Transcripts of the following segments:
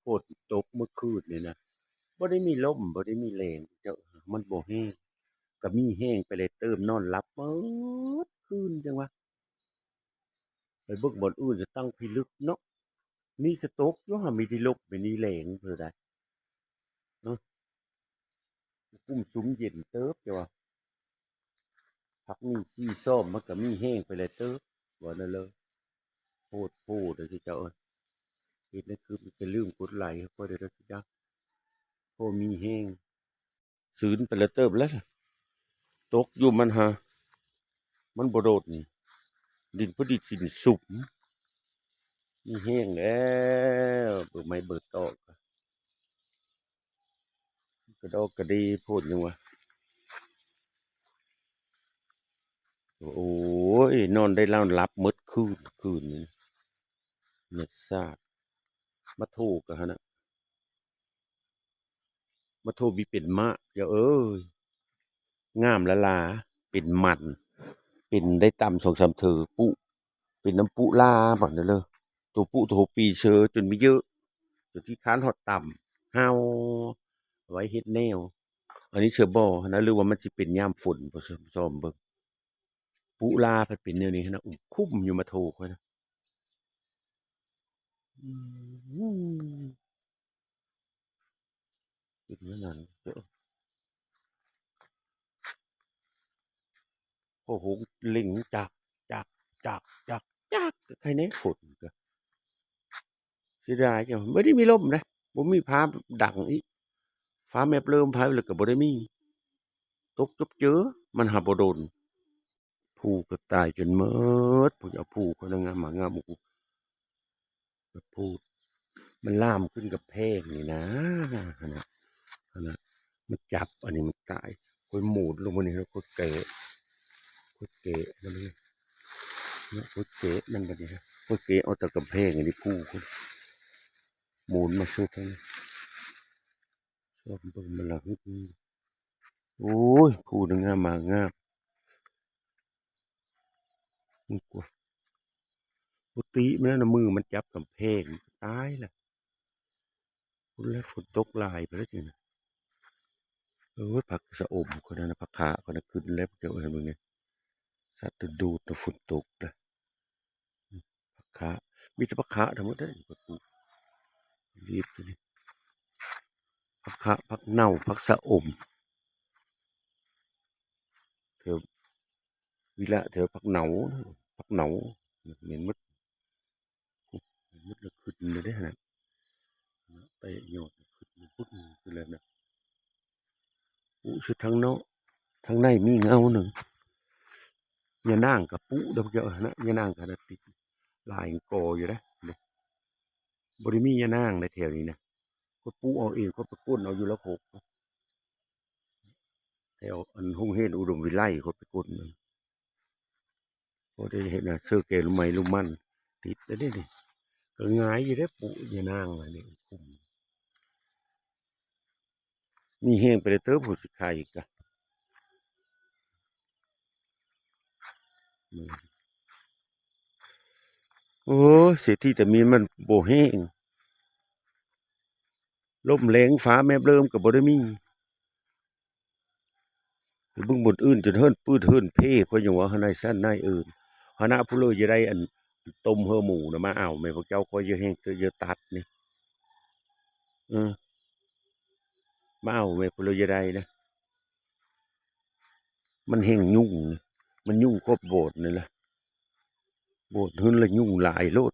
ຝົນຕົກເມື່ອຄືນນີ້ນະ ບໍ່ໄດ້ມີລົມ ບໍ່ໄດ້ມີແລ້ງ ເຈົ້າ ມັນບໍ່ແຮງ ກະມີແຮງໄປແລ້ວເຕີມ ນອນຫຼັບໝົດຄືນ ຈັ່ງວ່າ ໄປເບິ່ງບ່ອນອື່ນສະຕັ້ງພິລຶກເນາະ ມີສະຕົກຢູ່ຫັ້ນ ມີທີ່ລົມ ມີທີ່ແລ້ງເທື່ອໃດ ເອີ ກຸ້ມສຸມເຢັນເຕີບ ແຕ່ວ່າພັກນີ້ສີ່ຊອມ ມັນກະມີແຮງໄປແລ້ວເຕີບ ວ່ານັ້ນເລີຍ ໂພດໂພເດີເຈົ້າເອີຍ ເຮັດໃນຄລິບ ຢ່າລືມກົດໄລໃຫ້ຂ້ອຍເດີເຈົ້າ ພໍມີແຮງ. ຊືນໄປແລ້ວເຕີບແລ້ວ ຕົກຢູ່ມັນຫາ ມັນບໍ່ໂດດນີ້ ດິນພໍດີຊິນສຸມ ມີແຮງແລ້ວ ເບີໄມ້ເບີຕອກ ກະດອກກະເດໂພດຫຍັງວະ ໂອ້ຍ ນອນໄດ້ລາວຫຼັບໝົດຄືນ ຄືນນີ້ ເໜືອດຊາດ ມາໂທກະຫັ້ນນະ ມາໂທມີເປັນມະ ເຈົ້າເອີຍ ງາມລະລາ ເປັນມັນ ເປັນໄດ້ຕຳສອງສາມເທື່ອ ປຸ ເປັນນຳປຸລາ ບາດນີ້ເລີຍ ໂຕປຸໂຕປີເຊີ ຈົນມີເຍີະ ຈົນຂີ້ຄ້ານຮອດຕຳ ເຫົ່າ ໄວ້ເຮັດແນວ ອັນນີ້ເຊື່ອບໍ່ຫັ້ນນະ ຫຼືວ່າມັນຊິເປັນຍາມຝົນ ຊອມເບິ່ງ ປຸລາພັດເປັນແນວນີ້ຫັ້ນນະ ອຸ້ມຄຸ້ມຢູ່ ມາໂທຂ້ອຍນະ ອືມ ເປັນແນວນັ້ນ ໂອ້ໂຫ ເລັ່ງ ຈັກ ຈັກ ຈັກ ຈັກ ຈັກ ກະໄຄແນ່ຝົນກະ ເສຍດາຍຈັ່ງ ບໍ່ໄດ້ມີລົມເດ້ ບໍ່ມີຟ້າດັງອີກ ຟ້າແມບເລີ່ມພາຍແລ້ວກະບໍ່ໄດ້ມີ ຕົກຈົບເຈີ ມັນຫາບໍ່ດົນ ພູກະຕາຍຈົນໝົດ ຜູ້ເອົາພູເຂົານະ ງາມມາງາມ ໂອ້ໂຫ ພູມັນລາມຂຶ້ນກຳແພງນີ້ນາ ຫັ້ນນະ ຫັ້ນນະ ມັນຈັບ ອັນນີ້ມັນຕາຍ ຂ້ອຍໝູນລົງມານີ້ ຂ້ອຍແກະ ຂ້ອຍແກະມັນນີ້ ຂ້ອຍແກະມັນບາດນີ້ ຂ້ອຍແກະເອົາແຕ່ກຳແພງອັນນີ້ ພູພຸ້ນ ໝູນມາສູ່ທາງນີ້ ຊອກເບິ່ງມັນລະ ໂອ້ຍ ພູນະງາມມາງາມ ມັນກວ່າ ໂອ້ ຕິມັນນັ້ນນະ ມືມັນຈັບກຳແພງ ຕາຍລະ ພຸ້ນແຫຼະ ຝົນຕົກຫຼາຍໄປແລ້ວນີ້ນະ ໂອ້ຍ ຜັກສະອົມຂ້ອຍນັ້ນນະ ຜັກຂາຂ້ອຍນະ ຂຶ້ນແລ້ວ ເຈົ້າເອີຍ ເບິ່ງແນ່ ສັດດຶງດູດນະ ຝົນຕົກລະ ຜັກຂາ ມີແຕ່ຜັກຂາທັງໝົດເດ້ ຂ້ອຍປູກ ລີບໂຕນີ້ ຜັກຂາ ຜັກເນົ່າ ຜັກສະອົມ ແຖວວິລະ ແຖວຜັກເນົ່າ ຜັກເນົ່າ ແມ່ນໝົດ ໝົດລະ ຂຶ້ນລະເດ້ຫັ້ນນະ ແຕກຍອດຂຶ້ນປຶ້ງຂຶ້ນແລ້ວນະ ປຸສຸດທາງນອກ ທາງໃນມີເງົາໜຶ່ງ ຍານາງກະປຸເດີ ພວກເຈົ້ານະ ຍານາງກະຕິດຫຼາຍກໍຢູ່ເດ້ ບໍ່ໄດ້ມີຍານາງໃນແຖວນີ້ນະ ຂ້ອຍປຸເອົາເອງ ຂ້ອຍໄປກົ້ນເອົາຢູ່ລະຄົກ ແຖວອັນໂຮງຮຽນອຸດົມວິໄລ ຂ້ອຍໄປກົ້ນ ພໍໄດ້ເຮັດນະ ເຊີແກລຸໄມລຸມັນ ຕິດແລ້ວເດ້ນີ້ ກະງ່າຍຢູ່ເດ້ ປຸຍານາງລະນີ້ ກຸ້ມ ມີແຮງໄປແລ້ວເຕີບ ຜູ້ຊິຂາຍອີກກະ ໂອ້ຍ ເສດຖີຕາມີນມັນບໍ່ແຮງ ລົມແລງຟ້າແມບເລີ່ມກະບໍ່ໄດ້ມີ ໄປເບິ່ງບ່ອນອື່ນຈົນເຫີນປືດເຫີນເພ ຂ້ອຍຍັງວ່າຫັ້ນນາຍຊັ້ນນາຍເອີນ ຫັ້ນນະ ຜູ້ເລີຢາໄດ້ອັນຕົ້ມເຫີໝູນະ ມາເອົາແມ່ພວກເຈົ້າ ຂ້ອຍຢາກແຮງເຕີ ຢາກຕັດນີ້ ເອີ ມາເອົາແມ່ ຜູ້ເລີຢາໄດ້ນະ ມັນແຮງຍຸງ ມັນຍຸງຄອບບ່ອນນີ້ລະ ໂບດຫຶນລະຍຸງຫຼາຍໂລດ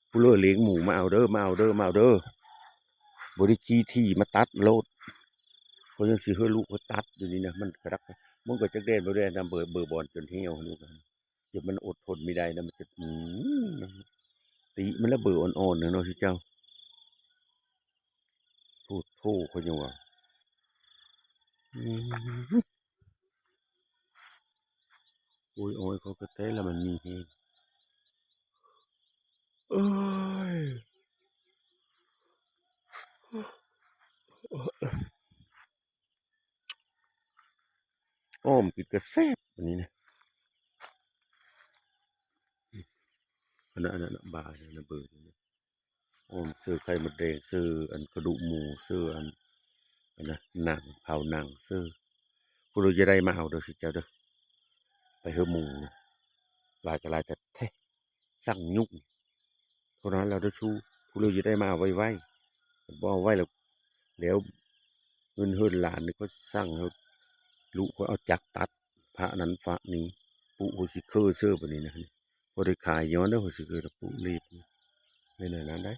ຜູ້ເລີລ້ຽງໝູມາເອົາເດີ ມາເອົາເດີ ມາເອົາເດີ ບໍ່ໄດ້ຂີ້ຖີ່ມາຕັດໂລດ ຂ້ອຍຍັງຊິເຮີລູກຂ້ອຍຕັດຢູ່ນີ້ນະ ມັນກະດັກ ມັນກະຈັກແດດບໍ່ແດດນຳ ເບີ ເບີບ່ອນຈົນຫ່ຽວ ລູກ ຈົນມັນອົດທົນບໍ່ໄດ້ນະ ມັນຈະ ອືມ ຕິມັນລະເບີອ່ອນໆນະເນາະ ເຈົ້າ ໂພດໂພ ຂ້ອຍຍັງວ່າ ອືມ ໂອ້ຍ ໂອ້ຍ ເຂົາກະແຕ່ລະມັນມີແຮງ ໂອ້ຍ ອ້ອມກິນກະແຊບອັນນີ້ນະ ອັນນັ້ນ ອັນນັ້ນ ບາ ອັນນັ້ນ ເບີ ນີ້ນະ ໂອ້ ຊື້ໄຂ່ມົດແດງ ຊື້ອັນກະດູກໝູ ຊື້ອັນ ອັນນະ ໜັງ ເຜົາໜັງ ຊື້ ຜູ້ໃດຢາກໄດ້ມາເອົາເດີ ຊິເຈົ້າເດີ ໄປເຮີໝູນະ ຫຼາຍກໍຫຼາຍແທ້ໆ ສັ່ງຍຸກ ເທົ່ານັ້ນແລ້ວເດີຊູ ຜູ້ໃດຢາກໄດ້ມາເອົາໄວໆ ບໍ່ເອົາໄວແລ້ວ ແລ້ວເງິນເຮືອນລ້ານນີ້ ຂ້ອຍສັ່ງໃຫ້ລູກຂ້ອຍເອົາຈັກຕັດ ພະນັ້ນພະນີ້ ປຸຂ້ອຍຊິເຄີເຊີບາດນີ້ນະ ບໍ່ໄດ້ຂາຍຍ້ອນເດີ ຂ້ອຍຊິເຄີປຸລີບ ແມ່ນແນວນັ້ນໃດ